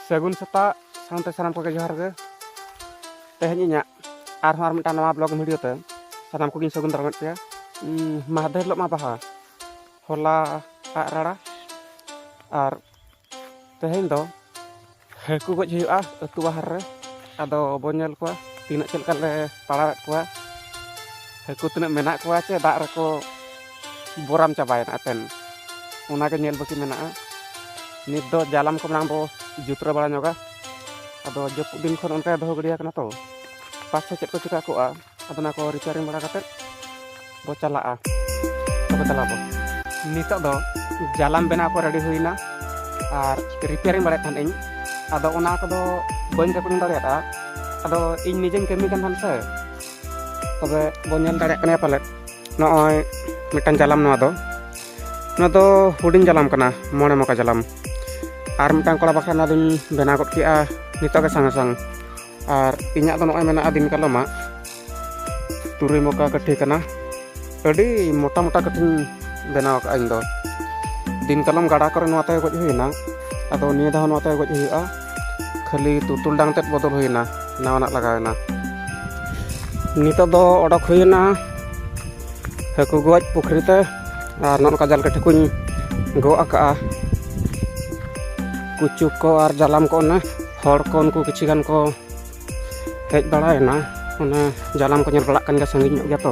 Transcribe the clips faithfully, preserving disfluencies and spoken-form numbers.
ᱥᱟᱹᱜᱩᱱ ᱥᱮᱛᱟᱜ ᱥᱟᱶᱛᱮ ᱥᱟᱱᱟᱢ ᱠᱚᱜᱮ ᱡᱚᱦᱟᱨ ᱜᱮ᱾ ᱛᱮᱦᱮᱧ ᱤᱧᱟᱹᱜ ᱟᱨᱦᱚᱸ ᱟᱨ ᱢᱤᱫᱴᱟᱝ ᱱᱟᱣᱟ vlog video ᱛᱮ ᱥᱟᱱᱟᱢ ᱠᱚᱜᱮᱧ ᱥᱟᱹᱜᱩᱱ ᱫᱟᱨᱟᱢᱮᱫ ᱯᱮᱭᱟ᱾ ᱩᱸ, ᱢᱟᱦᱫᱮᱨ ᱦᱤᱞᱳᱜ ᱢᱟ ᱵᱟᱦᱟ, ᱦᱚᱞᱟ ᱟᱜ ᱨᱟᱲᱟ, ᱟᱨ ᱛᱮᱦᱮᱧ ᱫᱚ ᱦᱟᱹᱠᱩ ᱜᱚᱡ ᱦᱩᱭᱩᱜᱼᱟ ᱟᱹᱛᱩ ᱵᱟᱦᱟᱨ ᱨᱮ᱾ ᱟᱫᱚ ᱵᱚᱱ ᱧᱮᱞ ᱠᱚᱣᱟ ᱛᱤᱱᱟᱹᱜ ᱪᱮᱫ ᱞᱮᱠᱟ ᱞᱮ ᱯᱟᱲᱟᱣᱮᱫ ᱠᱚᱣᱟ, ᱦᱟᱹᱠᱩ ᱛᱤᱱᱟᱹᱜ ᱢᱮᱱᱟᱜ ᱠᱚᱣᱟ ᱪᱮ ᱫᱟᱜ ᱨᱮᱠᱚ ᱵᱚᱨᱟᱢ ᱪᱟᱵᱟᱭᱮᱱᱟ ᱮᱛᱮᱱ, ᱚᱱᱟᱜᱮ ᱧᱮᱞ ᱵᱟᱹᱠᱤ ᱢᱮᱱᱟᱜᱼᱟ᱾ ᱱᱤᱛ ᱫᱚ ᱡᱟᱞᱟᱢ ᱠᱚ ᱢᱟᱲᱟᱝ ᱵᱚ ᱡᱩᱛᱨᱟᱹ ᱵᱟᱲᱟ ᱧᱚᱜᱟ᱾ ᱟᱫᱚ ᱡᱟᱹᱯᱩᱫ ᱫᱤᱱ ᱠᱷᱚᱱ ᱚᱱᱠᱟ ᱫᱚᱦᱚ ᱜᱤᱰᱤᱭᱟ ᱠᱟᱱᱟ ᱛᱚ, ᱯᱟᱥᱮ ᱪᱮᱫ ᱠᱚ ᱪᱤᱠᱟ ᱠᱚᱜᱼᱟ᱾ ᱟᱫᱚ ᱚᱱᱟ ᱠᱚ repairing ᱵᱟᱲᱟ ᱠᱟᱛᱮᱫ ᱵᱚ ᱪᱟᱞᱟᱜᱼᱟ᱾ ᱛᱚᱵᱮ ᱪᱟᱞᱟᱜ ᱵᱚ᱾ ᱱᱤᱛᱚᱜ ᱫᱚ ᱡᱟᱞᱟᱢ ᱵᱮᱱᱟᱣ ᱠᱚ ready ᱦᱩᱭᱱᱟ ᱟᱨ repairing ᱵᱟᱲᱟᱭᱮᱫ ᱛᱟᱦᱮᱱ ᱤᱧ᱾ ᱟᱫᱚ ᱚᱱᱟ ᱠᱚᱫᱚ ᱵᱟᱹᱧ recording ᱫᱟᱲᱮᱭᱟᱫᱼᱟ᱾ ᱟᱫᱚ ᱤᱧ ᱱᱤᱡᱮᱧ ᱠᱟᱹᱢᱤ ᱠᱟᱱ ᱛᱟᱦᱮᱱ ᱥᱮ᱾ ᱛᱚᱵᱮ ᱵᱚ ᱧᱮᱞ ᱫᱟᱲᱮᱭᱟᱜ ᱠᱟᱱᱟ ᱯᱟᱞᱮᱫ ᱱᱚᱜᱼᱚᱭ ᱢᱤᱫᱴᱟᱝ ᱡᱟᱞᱟᱢ ᱱᱚᱣᱟ ᱫᱚ᱾ ᱱᱚᱣᱟ ᱫᱚ ᱦᱩᱰᱤᱧ ᱡᱟᱞᱟᱢ ᱠᱟᱱᱟ, ᱢᱚᱬᱮ ᱢᱚᱠᱟ ᱡᱟᱞᱟᱢ᱾ ᱟᱨ ᱢᱤᱫᱴᱟᱝ ᱠᱚᱲᱟ ᱵᱟᱠᱷᱨᱟ ᱱᱚᱣᱟ ᱫᱚᱧ ᱵᱮᱱᱟᱣ ᱜᱚᱫ ᱠᱮᱜᱼᱟ ᱱᱤᱛᱚᱜ ᱜᱮ ᱥᱟᱝ ᱥᱟᱝ᱾ ᱟᱨ ᱤᱧᱟᱹᱜ ᱫᱚ ᱱᱚᱜᱼᱚᱭ ᱢᱮᱱᱟᱜᱼᱟ ᱫᱤᱱ ᱠᱟᱞᱚᱢᱟᱜ ᱛᱩᱨᱩᱭ ᱢᱚᱠᱟ ᱠᱟᱹᱴᱷᱤ ᱠᱟᱱᱟ᱾ ᱟᱹᱰᱤ ᱢᱚᱴᱟ ᱢᱚᱴᱟ ᱠᱟᱹᱴᱷᱤᱧ ᱵᱮᱱᱟᱣ ᱟᱠᱟᱫᱼᱟ ᱤᱧ ᱫᱚ᱾ ᱫᱤᱱ ᱠᱟᱞᱚᱢ ᱜᱟᱰᱟ ᱠᱚᱨᱮ ᱱᱚᱣᱟ ᱛᱮ ᱜᱚᱡ ᱦᱩᱭᱱᱟ, ᱟᱫᱚ ᱱᱤᱭᱟᱹ ᱫᱷᱟᱣ ᱱᱚᱣᱟ ᱛᱮ ᱜᱚᱡ ᱦᱩᱭᱩᱜᱼᱟ᱾ ᱠᱷᱟᱹᱞᱤ ᱛᱩᱛᱩᱞ ᱰᱟᱝ ᱛᱮᱫ ᱵᱚᱫᱚᱞ ᱦᱩᱭᱱᱟ, ᱱᱟᱣᱟᱱᱟᱜ ᱞᱟᱜᱟᱣ ᱮᱱᱟ᱾ ᱱᱤᱛᱚᱜ ᱫᱚ ᱚᱰᱚᱠ ᱦᱩᱭᱱᱟ ᱦᱟᱹᱠᱩ ᱜᱚᱡ ᱯᱩᱠᱷᱨᱤ ᱛᱮ, ᱟᱨ ᱱᱚᱜᱼᱚ ᱱᱚᱝᱠᱟ ᱡᱟᱞ ᱠᱟᱹᱴᱷᱤ ᱠᱚᱧ ᱜᱚᱜ ᱟᱠᱟᱜᱼᱟ᱾ ᱠᱩᱪᱩ ᱠᱚ ᱟᱨ ᱡᱟᱞᱟᱢ ᱠᱚ, ᱚᱱᱟ ᱦᱚᱲ ᱠᱚ ᱩᱱᱠᱩ ᱠᱤᱪᱷᱩ ᱜᱟᱱ ᱠᱚ ᱦᱮᱡ ᱵᱟᱲᱟᱭᱮᱱᱟ, ᱚᱱᱟ ᱡᱟᱞᱟᱢ ᱠᱚ ᱧᱮᱞ ᱵᱟᱲᱟᱜ ᱠᱟᱱ ᱜᱮᱭᱟ ᱥᱟᱺᱜᱤᱧ ᱧᱚᱜ ᱜᱮᱭᱟ ᱛᱚ᱾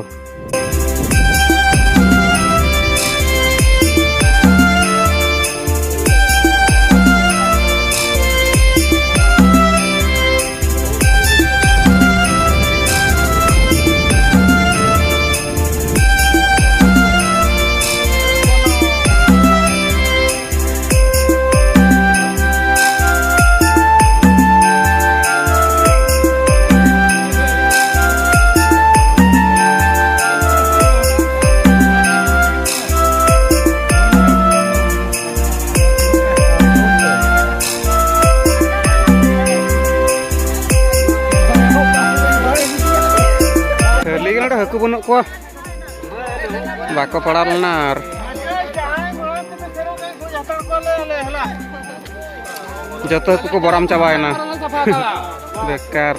ᱠᱷᱟᱹᱞᱤ ᱜᱮ ᱱᱚᱰᱮ ᱦᱟᱹᱠᱩ ᱵᱟᱹᱱᱩᱜ ᱠᱚᱣᱟ, ᱵᱟᱠᱚ ᱯᱟᱲᱟᱣ ᱞᱮᱱᱟ᱾ ᱟᱨ ᱡᱚᱛᱚ ᱦᱟᱹᱠᱩ ᱠᱚ ᱵᱚᱨᱟᱢ ᱪᱟᱵᱟᱭᱮᱱᱟ᱾ ᱵᱮᱠᱟᱨ᱾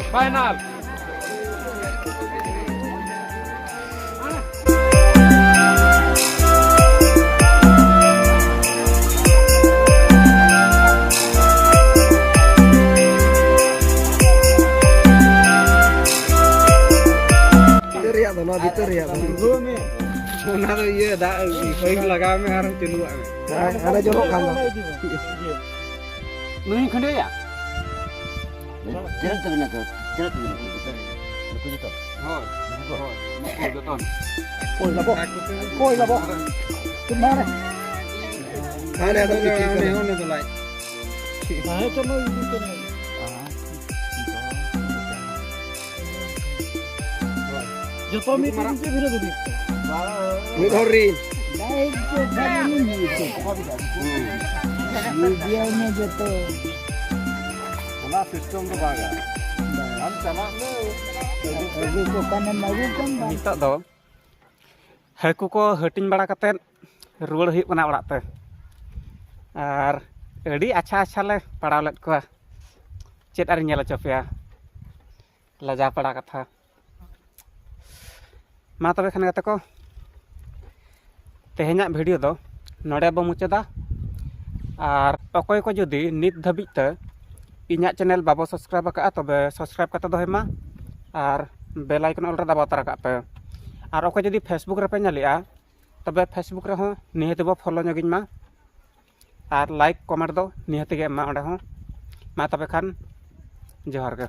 ᱵᱷᱤᱛᱟᱹᱨ ᱨᱮᱭᱟᱜ ᱫᱚ, ᱱᱚᱣᱟ ᱵᱷᱤᱛᱟᱹᱨ ᱨᱮᱭᱟᱜ ᱫᱚ᱾ ᱚᱱᱟ ᱫᱚ ᱤᱭᱟᱹ, ᱫᱟᱜ ᱯᱟᱭᱤᱯ ᱞᱟᱜᱟᱣ ᱢᱮ ᱟᱨ ᱪᱟᱹᱞᱩᱣᱟᱜ ᱢᱮ᱾ ᱦᱮᱸ, ᱦᱟᱱᱮ ᱡᱚᱨᱚᱜ ᱠᱟᱱ ᱫᱚ᱾ ᱱᱩᱭ ᱠᱷᱟᱹᱱᱰᱟᱹᱭᱟ? ᱛᱤᱱᱟᱹᱜ ᱛᱟᱹᱵᱤᱱᱟ ᱠᱚ? ᱛᱤᱱᱟᱹᱜ ᱛᱟᱹᱵᱤᱱᱟ ᱠᱚ? ᱱᱩᱠᱩ ᱡᱚᱛᱚ? ᱦᱳᱭ, ᱦᱳᱭ, ᱱᱩᱠᱩ ᱡᱚᱛᱚ᱾ ᱦᱳᱭ ᱞᱟᱵᱚ, ᱦᱳᱭ ᱞᱟᱵᱚ᱾ ᱛᱩᱢᱦᱟᱨᱮ᱾ ᱦᱟᱱᱮ ᱫᱚ ᱩᱱᱤ, ᱩᱱᱤ, ᱩᱱᱤ ᱫᱚ ᱞᱟᱡ᱾ ᱦᱮᱸ, ᱪᱚᱞᱚ, ᱤᱫᱤ ᱪᱚᱞᱚ᱾ ᱡᱚᱛᱚ ᱢᱤᱫ ᱫᱤᱱ ᱛᱮ ᱵᱷᱤᱲᱟᱹ ᱵᱷᱤᱲᱤ᱾ ᱢᱤᱫ ᱦᱚᱲ ᱨᱤᱱ᱾ ᱢᱤᱰᱤᱭᱟ ᱢᱮ ᱡᱚᱛᱚ᱾ ᱚᱱᱟ ᱥᱤᱥᱴᱮᱢ ᱫᱚ ᱵᱟᱝᱟ᱾ ᱟᱢ ᱪᱟᱞᱟᱜ ᱢᱮ᱾ ᱟᱹᱜᱩ ᱠᱚ ᱠᱟᱱᱮᱢ ᱟᱹᱜᱩ ᱠᱚᱢ ᱵᱟᱝ? ᱱᱤᱛᱚᱜ ᱫᱚ ᱦᱟᱹᱠᱩ ᱠᱚ ᱦᱟᱹᱴᱤᱧ ᱵᱟᱲᱟ ᱠᱟᱛᱮᱫ ᱨᱩᱣᱟᱹᱲ ᱦᱩᱭᱩᱜ ᱠᱟᱱᱟ ᱚᱲᱟᱜ ᱛᱮ᱾ ᱟᱨ ᱟᱹᱰᱤ ᱟᱪᱪᱷᱟ ᱟᱪᱪᱷᱟ ᱞᱮ ᱯᱟᱲᱟᱣ ᱞᱮᱫ ᱠᱚᱣᱟ᱾ ᱪᱮᱫ ᱟᱨᱤᱧ ᱧᱮᱞ ᱦᱚᱪᱚ ᱯᱮᱭᱟ, ᱞᱟᱡᱟᱣ ᱯᱟᱲᱟ ᱠᱟᱛᱷᱟ᱾ ᱢᱟ ᱛᱚᱵᱮ ᱠᱷᱟᱱ ᱜᱟᱛᱮ ᱠᱚ, ᱛᱮᱦᱮᱧᱟᱜ ᱵᱷᱤᱰᱤᱭᱳ ᱫᱚ ᱱᱚᱰᱮ ᱵᱚ ᱢᱩᱪᱟᱹᱫᱟ᱾ ᱟᱨ ᱚᱠᱚᱭ ᱠᱚ ᱡᱩᱫᱤ ᱱᱤᱛ ᱫᱷᱟᱹᱵᱤᱡ ᱛᱮ ᱤᱧᱟᱹᱜ ᱪᱮᱱᱮᱞ ᱵᱟᱵᱚ ᱥᱟᱵᱥᱠᱨᱟᱭᱤᱵ ᱟᱠᱟᱫᱼᱟ, ᱛᱚᱵᱮ ᱥᱟᱵᱥᱠᱨᱟᱭᱤᱵ ᱠᱟᱛᱮ ᱫᱚᱦᱚᱭ ᱢᱟ ᱟᱨ ᱵᱮᱞ ᱟᱭᱠᱚᱱ ᱚᱞ ᱨᱮ ᱫᱟᱵᱟᱣ ᱛᱟᱨᱟ ᱠᱟᱜ ᱯᱮ᱾ ᱟᱨ ᱚᱠᱚᱭ ᱡᱩᱫᱤ ᱯᱷᱮᱥᱵᱩᱠ ᱨᱮᱯᱮ ᱧᱮᱞᱮᱜᱼᱟ, ᱛᱚᱵᱮ ᱯᱷᱮᱥᱵᱩᱠ ᱨᱮᱦᱚᱸ ᱱᱤᱦᱟᱹᱛ ᱵᱚ ᱯᱷᱚᱞᱳ ᱧᱚᱜᱤᱧ ᱢᱟ᱾ ᱟᱨ ᱞᱟᱭᱤᱠ ᱠᱚᱢᱮᱱᱴ ᱫᱚ ᱱᱤᱦᱟᱹᱛ ᱜᱮ ᱮᱢ ᱢᱟ ᱚᱸᱰᱮ ᱦᱚᱸ᱾ ᱢᱟ ᱛᱚᱵᱮ ᱠᱷᱟᱱ ᱡᱚᱦᱟᱨ ᱜᱮ᱾